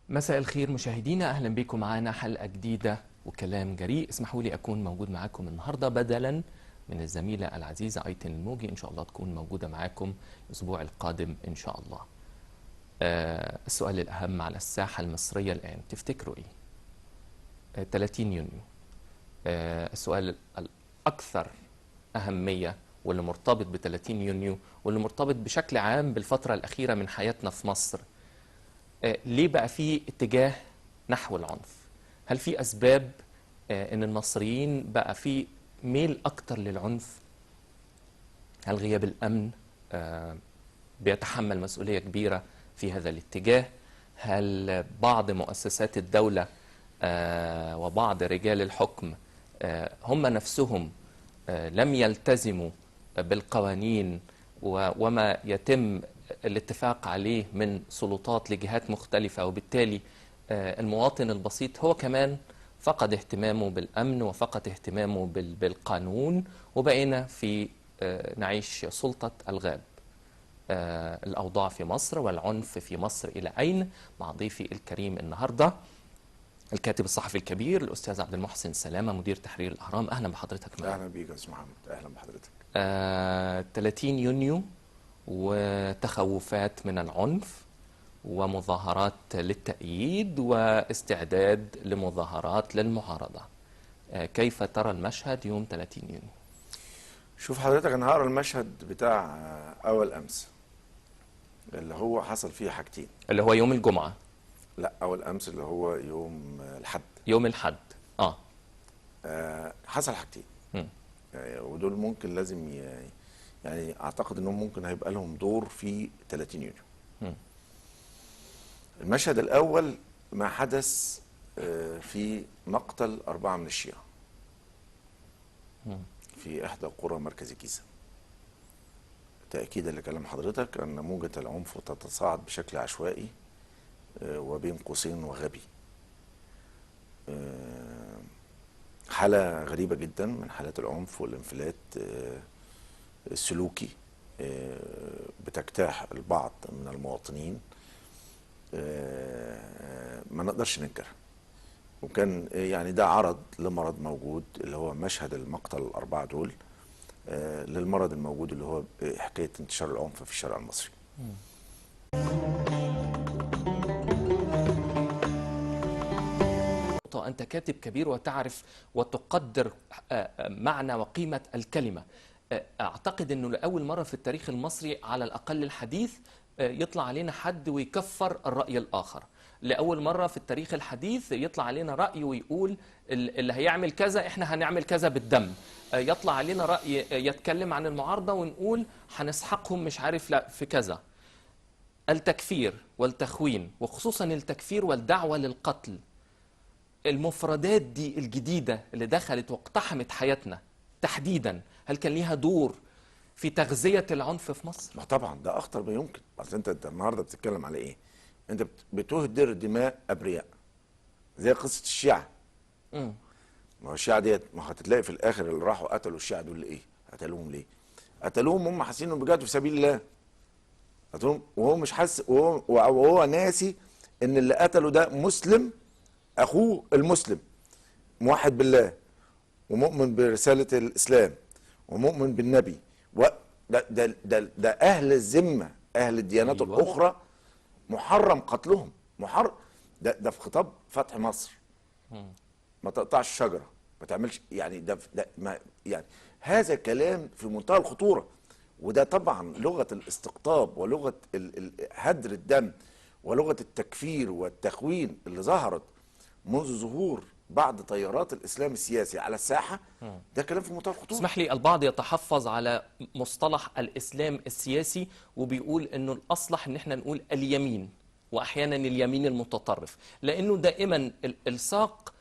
مساء الخير مشاهدينا، أهلا بكم معانا حلقة جديدة وكلام جريء. اسمحوا لي أكون موجود معاكم النهاردة بدلا من الزميلة العزيزة أيتن الموجي، إن شاء الله تكون موجودة معاكم الأسبوع القادم إن شاء الله. السؤال الأهم على الساحة المصرية الآن، تفتكروا إيه؟ 30 يونيو. السؤال الأكثر أهمية واللي مرتبط ب 30 يونيو واللي مرتبط بشكل عام بالفترة الأخيرة من حياتنا في مصر، ليه بقى في اتجاه نحو العنف؟ هل في أسباب إن المصريين بقى في ميل أكتر للعنف؟ هل غياب الأمن بيتحمل مسؤولية كبيرة في هذا الاتجاه؟ هل بعض مؤسسات الدولة وبعض رجال الحكم هم نفسهم لم يلتزموا بالقوانين وما يتم الاتفاق عليه من سلطات لجهات مختلفة، وبالتالي المواطن البسيط هو كمان فقد اهتمامه بالأمن وفقد اهتمامه بالقانون، وبقينا في نعيش سلطة الغاب. الأوضاع في مصر والعنف في مصر إلى أين؟ مع ضيفي الكريم النهاردة الكاتب الصحفي الكبير الأستاذ عبد المحسن سلامة، مدير تحرير الأهرام. أهلا بحضرتك معنا. أهلا بيك يا أستاذ محمد، أهلا بحضرتك. 30 يونيو وتخوفات من العنف ومظاهرات للتأييد واستعداد لمظاهرات للمعارضة، كيف ترى المشهد يوم 30 يونيو؟ شوف حضرتك، أنا هقرا المشهد بتاع أول أمس اللي هو حصل فيه حاجتين، اللي هو يوم الجمعة. لا، أول أمس اللي هو يوم الحد. يوم الحد. حصل حاجتين ودول ممكن لازم يعني أعتقد أنهم ممكن هيبقى لهم دور في 30 يونيو. المشهد الأول ما حدث في مقتل 4 من الشيعة في إحدى قرى مركز الجيزة. تأكيدا لكلام حضرتك أن موجة العنف تتصاعد بشكل عشوائي وبين قوسين وغبي. حالة غريبة جدا من حالات العنف والانفلات السلوكي بتجتاح البعض من المواطنين، ما نقدرش ننكرها. وكان يعني ده عرض لمرض موجود اللي هو مشهد المقتل 4 دول، للمرض الموجود اللي هو حكاية انتشار العنف في الشارع المصري. أنت كاتب كبير وتعرف وتقدر معنى وقيمة الكلمة. أعتقد أنه لأول مرة في التاريخ المصري على الأقل الحديث يطلع علينا حد ويكفر الرأي الآخر. لأول مرة في التاريخ الحديث يطلع علينا رأي ويقول اللي هيعمل كذا إحنا هنعمل كذا بالدم. يطلع علينا رأي يتكلم عن المعارضة ونقول هنسحقهم مش عارف لا في كذا. التكفير والتخوين، وخصوصا التكفير والدعوة للقتل، المفردات دي الجديدة اللي دخلت واقتحمت حياتنا تحديدا، هل كان ليها دور في تغذية العنف في مصر؟ ما طبعا ده أخطر ما يمكن. أصل أنت النهارده بتتكلم على إيه؟ أنت بتهدر دماء أبرياء زي قصة الشيعة. ما هو الشيعة ديت ما هتلاقي في الآخر اللي راحوا قتلوا الشيعة دول إيه؟ قتلوهم ليه؟ قتلوهم هم حاسين إنهم بيجاهدوا في سبيل الله. قتلوهم وهو مش حاسس، وهو ناسي إن اللي قتله ده مسلم، أخوه المسلم موحد بالله ومؤمن برسالة الإسلام ومؤمن بالنبي، ده ده ده ده أهل الذمة، أهل الديانات. أيوة. الأخرى محرم قتلهم، محرم. ده في خطاب فتح مصر، ما تقطعش شجرة، ما تعملش، يعني ده ما يعني هذا كلام في منتهى الخطورة. وده طبعا لغة الاستقطاب ولغة هدر الدم ولغة التكفير والتخوين اللي ظهرت منذ ظهور بعض تيارات الإسلام السياسي على الساحة، ده كلام في منتهى الخطورة. اسمح لي، البعض يتحفظ على مصطلح الإسلام السياسي وبيقول إنه الأصلح إن احنا نقول اليمين، وأحيانا اليمين المتطرف، لأنه دائما الصاق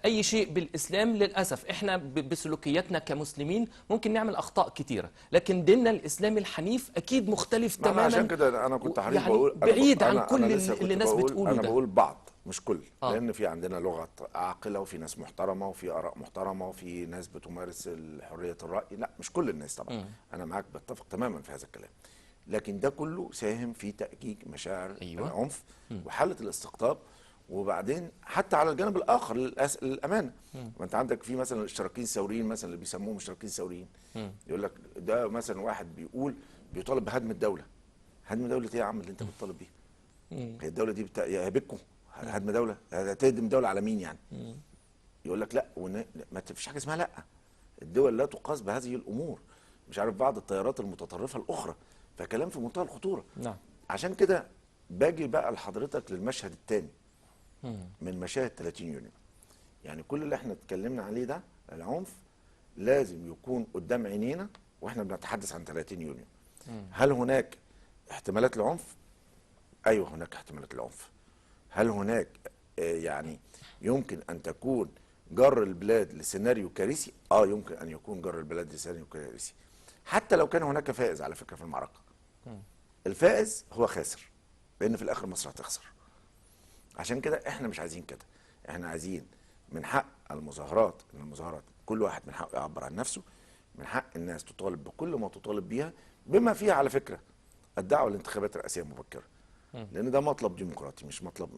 أي شيء بالإسلام. للأسف احنا بسلوكياتنا كمسلمين ممكن نعمل أخطاء كتيرة، لكن ديننا الإسلامي الحنيف أكيد مختلف تماما. عشان كده أنا كنت حريص يعني بقول بعيد عن كل اللي الناس بتقوله. أنا بقول بعض مش كل، لأن في عندنا لغة عاقلة وفي ناس محترمة وفي آراء محترمة وفي ناس بتمارس حرية الرأي. لا مش كل الناس طبعا. أنا معاك، بتفق تماما في هذا الكلام. لكن ده كله ساهم في تأجيج مشاعر العنف وحالة الاستقطاب. وبعدين حتى على الجانب الاخر للامانة، ما انت عندك في مثلا الاشتراكيين الثوريين مثلا اللي بيسموهم اشتراكيين ثوريين، يقول لك ده مثلا واحد بيقول بيطالب بهدم الدولة. هدم دولة ايه يا عم اللي انت بتطالب بيها؟ هي الدولة دي يا بيكو هدم دولة؟ هتهدم دولة على مين يعني؟ يقول لك لا، ما فيش حاجة اسمها لا، الدول لا تقاس بهذه الامور، مش عارف بعض التيارات المتطرفة الاخرى. فكلام في منتهى الخطورة. نعم. عشان كده باجي بقى لحضرتك للمشهد الثاني من مشاهد 30 يونيو. يعني كل اللي احنا اتكلمنا عليه ده العنف لازم يكون قدام عينينا واحنا بنتحدث عن 30 يونيو. هل هناك احتمالات العنف؟ ايوه هناك احتمالات العنف. هل هناك يعني يمكن ان تكون جر البلاد لسيناريو كارثي؟ يمكن ان يكون جر البلاد لسيناريو كارثي، حتى لو كان هناك فائز على فكرة في المعركة. الفائز هو خاسر، لان في الاخر مصر هتخسر. عشان كده احنا مش عايزين كده، احنا عايزين من حق المظاهرات، ان المظاهرات كل واحد من حقه يعبر عن نفسه، من حق الناس تطالب بكل ما تطالب بيها، بما فيها على فكرة الدعوة لانتخابات رئاسيه مبكرة، لان ده مطلب ديمقراطي، مش مطلب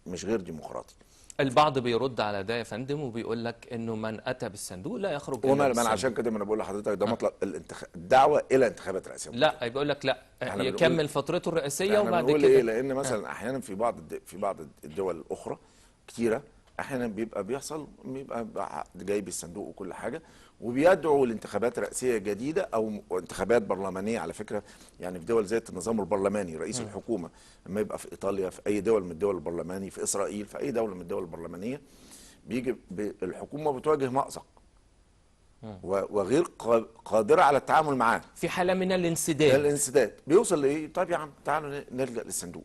مش غير ديمقراطي. البعض بيرد على ده يا فندم وبيقول لك انه من اتى بالصندوق لا يخرج الا بالصندوق. ما عشان كده ما انا بقول لحضرتك ده مطلب الدعوة الى انتخابات رئاسيه. لا بيقول لك لا، يكمل فترته الرئاسية وبعد كده. ايه؟ لان مثلا احيانا في بعض الدول الاخرى كتيرة احيانا بيبقى بيحصل، بيبقى جايب الصندوق وكل حاجة وبيدعو لانتخابات رئاسيه جديدة او انتخابات برلمانية. على فكرة يعني في دول زي النظام البرلماني رئيس الحكومة لما يبقى في ايطاليا، في اي دول من الدول البرلماني، في اسرائيل، في اي دولة من الدول البرلمانية، بيجي الحكومة بتواجه مأزق وغير قادرة على التعامل معاه، في حاله من الانسداد. الانسداد بيوصل لايه؟ طيب يا عم تعالوا نلجأ للصندوق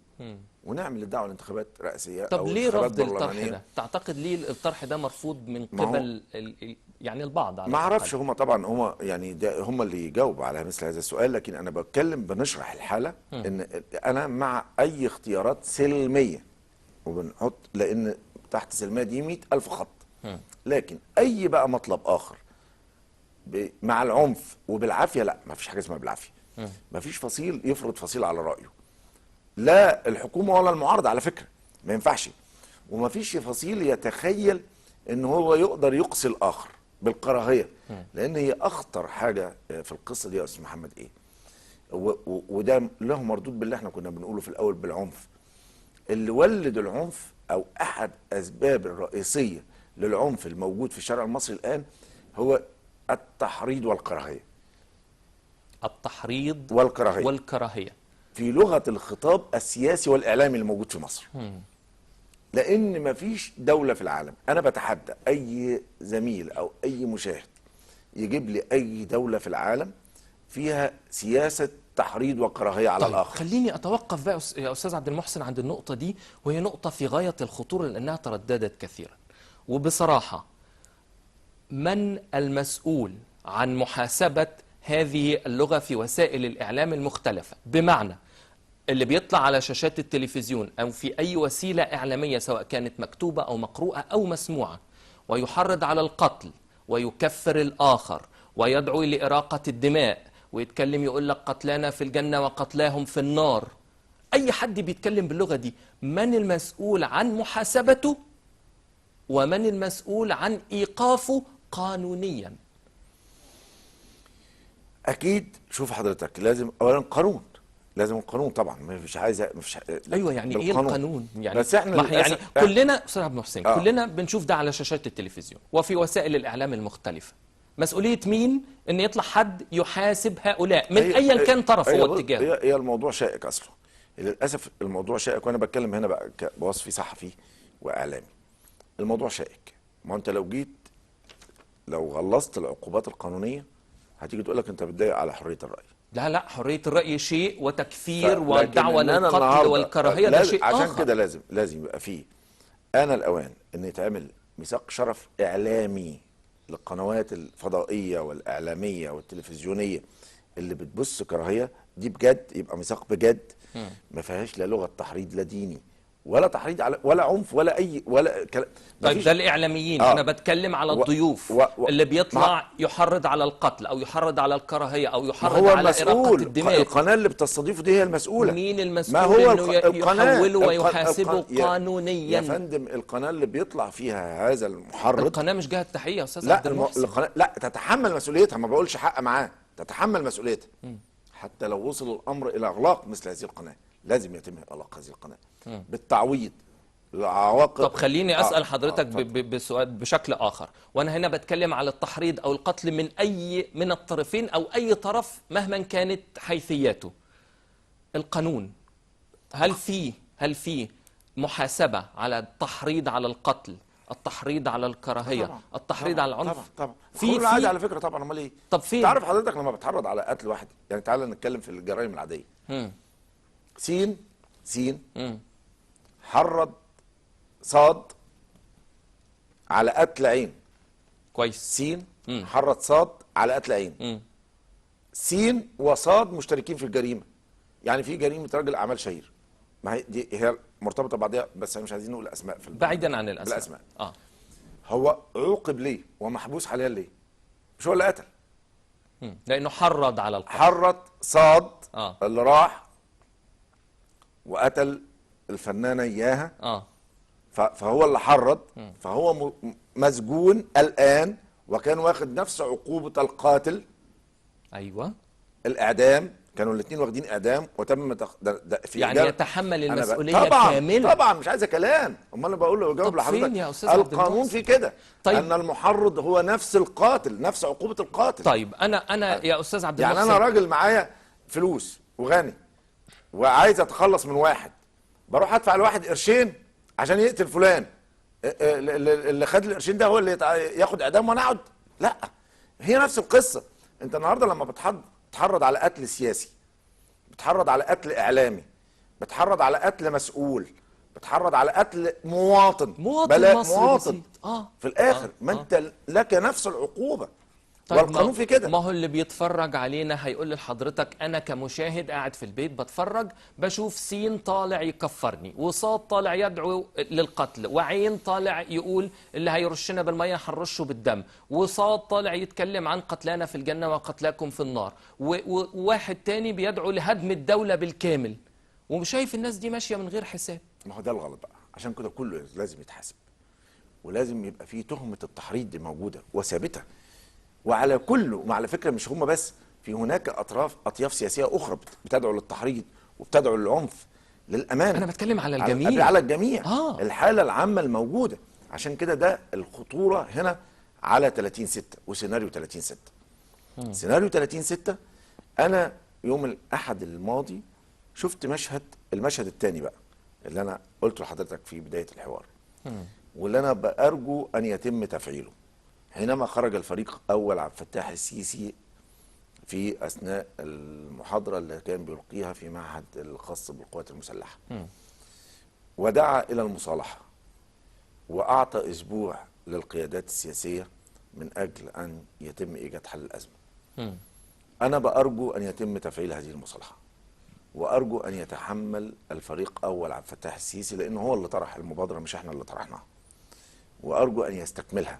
ونعمل الدعوة لانتخابات رئاسيه. طب ليه رفض الطرح ده؟ تعتقد ليه الطرح ده مرفوض من قبل يعني البعض؟ على ما اعرفش، هم طبعا هم يعني هم اللي يجاوبوا على مثل هذا السؤال، لكن انا بتكلم بنشرح الحالة ان انا مع اي اختيارات سلمية، وبنحط لان تحت سلمية دي 100,000 خط. لكن اي بقى مطلب اخر مع العنف وبالعافيه، لا، ما فيش حاجة اسمها بالعافية. ما فيش فصيل يفرض فصيل على رايه، لا الحكومة ولا المعارضة على فكرة، ما ينفعش. وما فيش فصيل يتخيل ان هو يقدر يقصي الاخر بالكراهيه، لان هي اخطر حاجة في القصة دي يا استاذ محمد ايه، وده له مردود باللي احنا كنا بنقوله في الاول بالعنف. اللي ولد العنف او احد اسباب الرئيسية للعنف الموجود في الشارع المصري الان هو التحريض والكراهية. التحريض والكراهية، والكراهية في لغة الخطاب السياسي والاعلامي الموجود في مصر. لان مفيش دولة في العالم، انا بتحدى اي زميل او اي مشاهد يجيب لي اي دولة في العالم فيها سياسة تحريض وكراهية على طيب الاخر. خليني اتوقف بقى يا استاذ عبد المحسن عند النقطة دي، وهي نقطة في غاية الخطورة لانها ترددت كثيرا. وبصراحة من المسؤول عن محاسبه هذه اللغة في وسائل الاعلام المختلفة؟ بمعنى اللي بيطلع على شاشات التلفزيون أو في أي وسيلة إعلامية سواء كانت مكتوبة أو مقروءة أو مسموعة ويحرض على القتل ويكفر الآخر ويدعو لإراقة الدماء ويتكلم يقول لك قتلانا في الجنة وقتلاهم في النار، أي حد بيتكلم باللغة دي من المسؤول عن محاسبته ومن المسؤول عن إيقافه قانونيا؟ أكيد. شوف حضرتك، لازم أولا قانون، لازم القانون طبعا، مش عايز مش ايوه يعني ايه القانون يعني؟ بس احنا يعني كلنا استاذ عبد المحسن كلنا بنشوف ده على شاشات التلفزيون وفي وسائل الاعلام المختلفة. مسؤولية مين ان يطلع حد يحاسب هؤلاء من ايا كان طرفه واتجاهه؟ هي الموضوع شائك اصلا، للاسف الموضوع شائك، وانا بتكلم هنا بقى بوصفي صحفي واعلامي. الموضوع شائك، ما انت لو جيت لو غلظت العقوبات القانونية هتيجي تقول لك انت بتضايق على حرية الراي. لا لا، حرية الرأي شيء، وتكفير والدعوة للقتل والكراهية ده شيء آخر. عشان كده لازم يبقى فيه آن الأوان إن يتعمل ميثاق شرف إعلامي للقنوات الفضائية والإعلامية والتلفزيونية اللي بتبث كراهية دي، بجد يبقى ميثاق بجد، ما فيهاش لا لغة تحريض لا ديني ولا تحريض على ولا عنف ولا اي ولا كلام. طيب ده الاعلاميين، انا بتكلم على الضيوف اللي بيطلع يحرض على القتل او يحرض على الكراهية او يحرض على اراقة الدماء. القناة اللي بتستضيفه دي هي المسؤولة. مين المسؤول؟ ما هو انه يحوله ويحاسبه قانونيا؟ يا فندم القناة اللي بيطلع فيها هذا المحرض، القناة مش جهة تحقيق يا استاذ عبد المحسن. القناة لا تتحمل مسؤوليتها، ما بقولش حق معاه، تتحمل مسؤوليتها. حتى لو وصل الامر الى اغلاق مثل هذه القناة، لازم يتم اغلاق هذه القناة بالتعويض العواقب. طب خليني اسال حضرتك بسؤال بشكل اخر، وانا هنا بتكلم على التحريض او القتل من اي من الطرفين او اي طرف مهما كانت حيثياته. القانون هل في محاسبه على التحريض على القتل، التحريض على الكراهية، طبعًا التحريض على العنف؟ طبعا طبعا في عادي على فكرة. طبعا امال ايه؟ طب فين؟ تعرف حضرتك لما بتحرض على قتل واحد، يعني تعالى نتكلم في الجرائم العادية. سين سين حرض صاد على قتل عين. كويس. سين حرض صاد على قتل عين. سين وصاد مشتركين في الجريمة، يعني في جريمة رجل اعمال شهير، ما هي دي هي مرتبطة بعضها، بس مش عايزين نقول اسماء في بعيدا عن الاسماء. الاسماء. هو عوقب ليه ومحبوس حاليا ليه؟ مش هو اللي قتل، لانه حرض على القتل، حرض صاد اللي راح وقتل الفنانة اياها. فهو اللي حرض، فهو مسجون الان، وكان واخد نفس عقوبه القاتل. ايوه، الاعدام، كانوا الاثنين واخدين اعدام وتم في يعني يتحمل المسؤولية طبعا كاملة. طبعا مش عايزه كلام، امال انا بقول له جاوب لحضرتك. القانون في كده. طيب. ان المحرض هو نفس القاتل، نفس عقوبه القاتل. طيب انا يا استاذ عبد المحسن، يعني انا راجل معايا فلوس وغني وعايز اتخلص من واحد، بروح ادفع لواحد قرشين عشان يقتل فلان، اللي خد القرشين ده هو اللي ياخد اعدام وانا اقعد؟ لا، هي نفس القصة. انت النهارده لما بتحرض على قتل سياسي، بتحرض على قتل اعلامي، بتحرض على قتل مسؤول، بتحرض على قتل مواطن، مواطن مصري مواطن في الاخر ما انت لك نفس العقوبة. طيب والقانون في كده. ما هو اللي بيتفرج علينا هيقول لحضرتك انا كمشاهد قاعد في البيت بتفرج، بشوف سين طالع يكفرني، وصاد طالع يدعو للقتل، وعين طالع يقول اللي هيرشنا بالمية هنرشه بالدم، وصاد طالع يتكلم عن قتلانا في الجنة وقتلاكم في النار، وواحد تاني بيدعو لهدم الدولة بالكامل، وشايف الناس دي ماشية من غير حساب. ما هو ده الغلط بقى، عشان كده كله لازم يتحاسب، ولازم يبقى فيه تهمه التحريض دي موجودة وثابتة. وعلى كله، وعلى فكرة مش هم بس، في هناك اطياف سياسية اخرى بتدعو للتحريض وبتدعو للعنف. للامانة انا بتكلم على الجميع، على الجميع. الحالة العامة الموجودة، عشان كده ده الخطورة هنا على 30/6 وسيناريو 30/6. سيناريو 30/6 انا يوم الاحد الماضي شفت مشهد، المشهد الثاني بقى اللي انا قلته لحضرتك في بداية الحوار، واللي انا بارجو ان يتم تفعيله. حينما خرج الفريق أول عبد الفتاح السيسي في أثناء المحاضرة اللي كان بيلقيها في معهد الخاص بالقوات المسلحة، ودعا إلى المصالحة، وأعطى أسبوع للقيادات السياسية من أجل أن يتم إيجاد حل الأزمة. أنا بأرجو أن يتم تفعيل هذه المصالحة، وأرجو أن يتحمل الفريق أول عبد الفتاح السيسي، لأنه هو اللي طرح المبادرة مش إحنا اللي طرحناها، وأرجو أن يستكملها،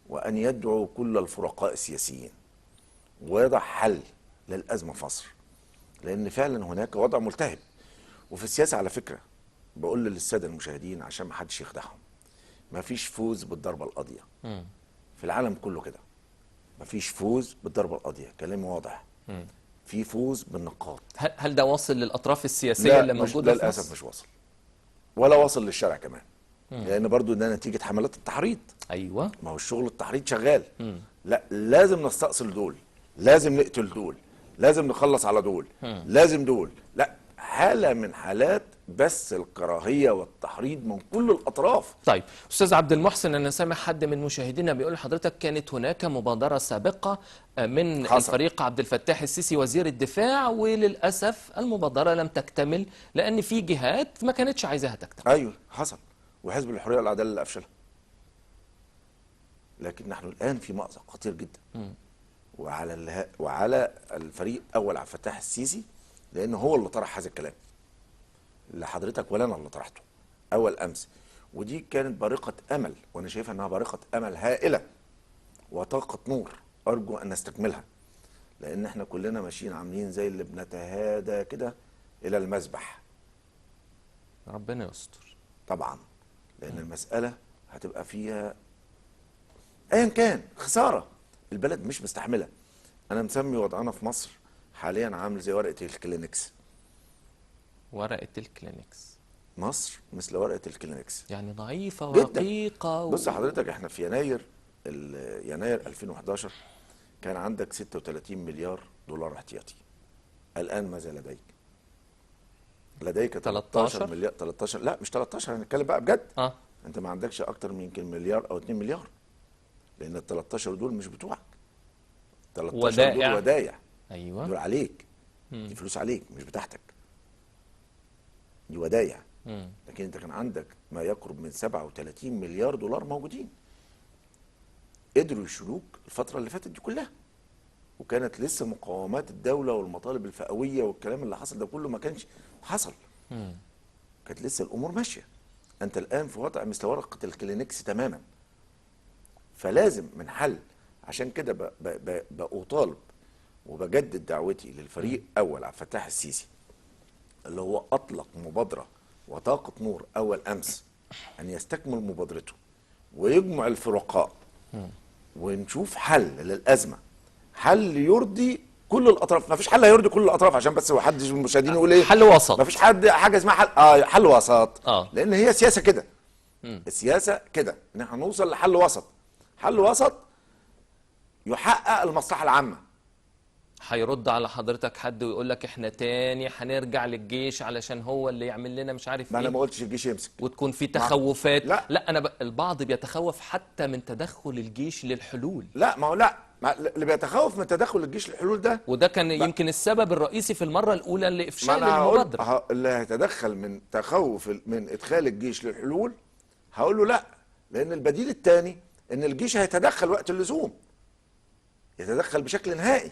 وأن يدعو كل الفرقاء السياسيين، ويضع حل للأزمة في مصر، لأن فعلا هناك وضع ملتهب. وفي السياسة على فكرة بقول للسادة المشاهدين عشان ما حدش يخدعهم، ما فيش فوز بالضربة القاضية. في العالم كله كده ما فيش فوز بالضربة القاضية، كلامي واضح. في فوز بالنقاط. هل ده واصل للأطراف السياسية اللي موجودة في مصر؟ للأسف مش واصل، ولا واصل للشارع كمان. لان برضو ده نتيجة حملات التحريض. ايوه، ما هو الشغل التحريض شغال. لا، لازم نستأصل دول، لازم نقتل دول، لازم نخلص على دول، لازم دول. لا، حاله من حالات بس الكراهية والتحريض من كل الاطراف. طيب استاذ عبد المحسن، انا سامع حد من مشاهدينا بيقول لحضرتك كانت هناك مبادرة سابقه من الفريق عبد الفتاح السيسي وزير الدفاع، وللاسف المبادرة لم تكتمل لان في جهات ما كانتش عايزاها تكتمل. ايوه حصل، وحزب الحرية والعدالة اللي افشلها. لكن نحن الان في مأزق خطير جدا. وعلى الفريق اول عبد الفتاح السيسي، لان هو اللي طرح هذا الكلام لحضرتك ولا انا اللي طرحته. اول امس، ودي كانت بارقة امل، وانا شايفها انها بارقة امل هائلة وطاقة نور، ارجو ان نستكملها، لان احنا كلنا ماشيين عاملين زي اللي بنتهادى كده الى المذبح. ربنا يستر طبعا، لان المسالة هتبقى فيها ايا كان خسارة، البلد مش مستحمله. انا مسمي وضعنا في مصر حاليا عامل زي ورقة الكلينكس. ورقة الكلينكس، مصر مثل ورقة الكلينكس، يعني ضعيفة ورقيقه. بص حضرتك، احنا في يناير 2011 كان عندك 36 مليار دولار احتياطي. الان ماذا لديك؟ لديك 13 مليار. 13، لا مش 13، هنتكلم بقى بجد. انت ما عندكش اكتر من يمكن مليار او 2 مليار، لان ال 13 دول مش بتوعك. 13 دول ودايع. ايوه، دول عليك. دي فلوس عليك مش بتاعتك، دي ودايع. لكن انت كان عندك ما يقرب من 37 مليار دولار موجودين، قدروا يشيلوك الفترة اللي فاتت دي كلها، وكانت لسه مقاومات الدولة والمطالب الفئوية والكلام اللي حصل ده كله ما كانش حصل. كانت لسه الأمور ماشية. أنت الآن في وضع مثل ورقة الكلينكس تماما، فلازم من حل. عشان كده بأطالب وبجدد دعوتي للفريق أول عبد الفتاح السيسي، اللي هو أطلق مبادرة وطاقة نور أول أمس، أن يستكمل مبادرته ويجمع الفرقاء ونشوف حل للأزمة، حل يرضي كل الأطراف. ما فيش حل هيرضي كل الأطراف، عشان بس حد من المشاهدين يقول إيه حل وسط. ما فيش حد حاجة اسمها حل حل وسط. لأن هي سياسة كده. السياسة كده، إن احنا نوصل لحل وسط، حل وسط يحقق المصلحة العامة. هيرد على حضرتك حد ويقول لك احنا تاني هنرجع للجيش علشان هو اللي يعمل لنا مش عارف ايه. ما انا ما قلتش الجيش يمسك وتكون في تخوفات. لا انا البعض بيتخوف حتى من تدخل الجيش للحلول. لا، ما هو لا، ما اللي بيتخوف من تدخل الجيش للحلول ده، وده كان يمكن السبب الرئيسي في المرة الاولى لافشال المبادرة. اللي هيتدخل من تخوف من ادخال الجيش للحلول هقول له لا، لان البديل الثاني ان الجيش هيتدخل وقت اللزوم، يتدخل بشكل نهائي،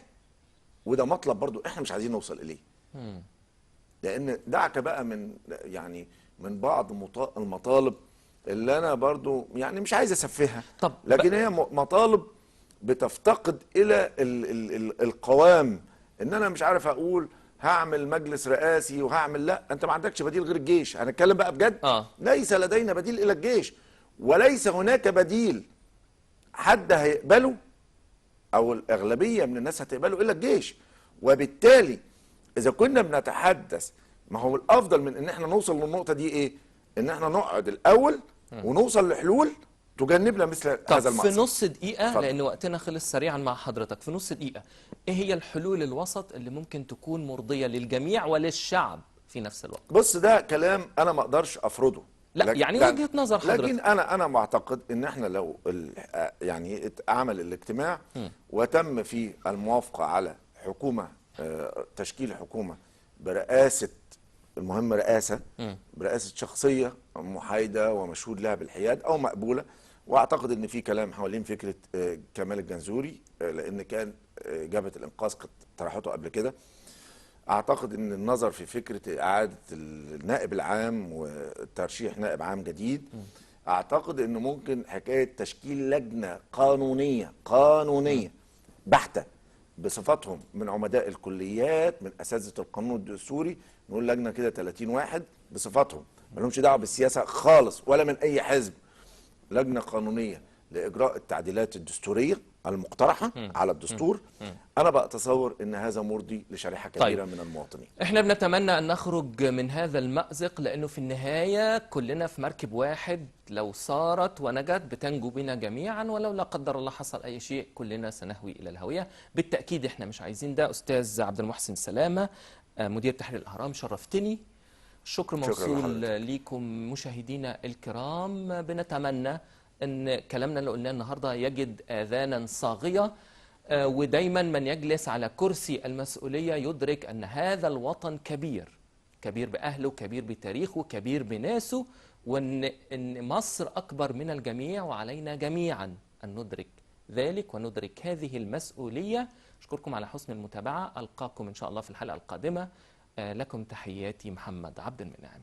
وده مطلب برضو احنا مش عايزين نوصل اليه. لان دعك بقى من يعني من بعض المطالب اللي انا برضو يعني مش عايز اسفهها، لكن هي مطالب بتفتقد الى ال ال ال القوام. ان انا مش عارف اقول هعمل مجلس رئاسي وهعمل، لا، انت ما عندكش بديل غير الجيش. هنتكلم بقى بجد. ليس لدينا بديل الى الجيش، وليس هناك بديل حد هيقبله او الاغلبية من الناس هتقبله الا الجيش. وبالتالي اذا كنا بنتحدث، ما هو الافضل من ان احنا نوصل للنقطة دي ايه؟ ان احنا نقعد الاول ونوصل لحلول تجنبنا مثل هذا المأزق. في نص دقيقة، لان وقتنا خلص سريعا مع حضرتك، في نص دقيقة ايه هي الحلول الوسط اللي ممكن تكون مرضية للجميع وللشعب في نفس الوقت؟ بص، ده كلام انا ما اقدرش افرضه، لا يعني وجهة نظر حضرتك. لكن انا معتقد ان احنا لو يعني عمل الاجتماع وتم فيه الموافقة على حكومة، تشكيل حكومة برئاسة، المهم رئاسة، برئاسة شخصية محايدة ومشهود لها بالحياد او مقبولة. واعتقد ان في كلام حوالين فكرة كمال الجنزوري، لان كان جبهة الانقاذ قد طرحته قبل كده. اعتقد ان النظر في فكرة اعاده النائب العام وترشيح نائب عام جديد. اعتقد انه ممكن حكاية تشكيل لجنة قانونية بحته بصفتهم من عمداء الكليات، من اساتذة القانون الدستوري، نقول لجنة كده 30 واحد بصفتهم ما لهمش دعوه بالسياسة خالص ولا من اي حزب، لجنة قانونية لاجراء التعديلات الدستورية المقترحة على الدستور. انا بتصور ان هذا مرضي لشريحه كبيرة من المواطنين. احنا بنتمنى ان نخرج من هذا المأزق، لانه في النهاية كلنا في مركب واحد، لو صارت ونجت بتنجو بنا جميعا، ولو لا قدر الله حصل اي شيء كلنا سنهوي الى الهوية. بالتاكيد احنا مش عايزين ده. استاذ عبد المحسن سلامه، مدير تحرير الاهرام، شرفتني. الشكر موصول ليكم مشاهدينا الكرام. بنتمنى ان كلامنا اللي قلناه النهارده يجد اذانا صاغيه، ودايما من يجلس على كرسي المسؤولية يدرك ان هذا الوطن كبير، كبير باهله، كبير بتاريخه، كبير بناسه، وان مصر اكبر من الجميع، وعلينا جميعا ان ندرك ذلك وندرك هذه المسؤولية. اشكركم على حسن المتابعة، القاكم ان شاء الله في الحلقة القادمة. لكم تحياتي، محمد عبد المنعم.